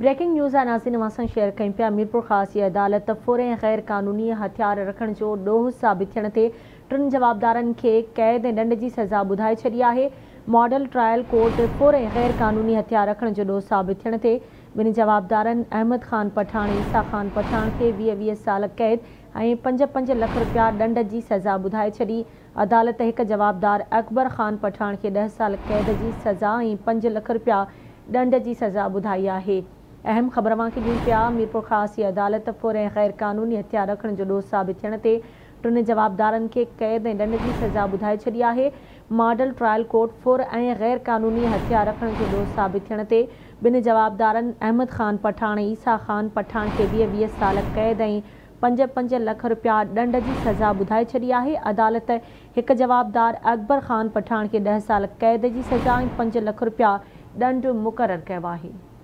Breaking news آ ناظرين اوهان سان شيئر ڪيون پيا ميرپورخاص جي عدالت ڦر ۽ غير قانوني هٿيار رکڻ جو ڏوهه ثابت ٿيڻ تي ٽن جوابدارن کي قيد ۽ ڏنڊ جي سزا ٻڌائي ڇڏي آهي. ماڊل ٽرائل ڪورٽ ڦر ۽ غير قانوني هٿيار رکڻ جو ڏوهه ثابت ٿيڻ تي ٻن جوابدارن احمد خان پٺاڻ ۽ عيسيٰ خان پٺاڻ کي 20 20 سال قيد ۽ پنج پنج لک رپيا ڏنڊ جي سزا ٻڌائي ڇڏي. عدالت هڪ جوابدار اڪبر خان پٺاڻ کي 10 سال قيد جي سزا ۽ 5 لک رپيا ڏنڊ جي سزا ٻڌائي آهي. اهم خبر اوهان کي ڏيون پيا، ميرپورخاص جي عدالت ڦر ۽ غير قانوني هٿيار رکڻ جو ڏوهه ثابت ٿيڻ تي ٽن جوابدارن کي قيد ۽ ڏنڊ جي سزا ٻڌائي ڇڏي آهي. ماڊل ٽرائل ڪورٽ ڦر ۽ غير قانوني هٿيار رکڻ جو ڏوهه ثابت ٿيڻ تي ٻن جوابدارن احمد خان پٺاڻ ۽ عيسيٰ خان پٺاڻ کي 20 20 سال قيد ۽ پنج پنج لک رپيا ڏنڊ جي سزا ٻڌائي ڇڏي آهي. عدالت هڪ جوابدار اڪبر خان پٺاڻ کي 10 سال قيد جي سزا ۽ 5 لک رپيا ڏنڊ مقرر ڪيو آهي.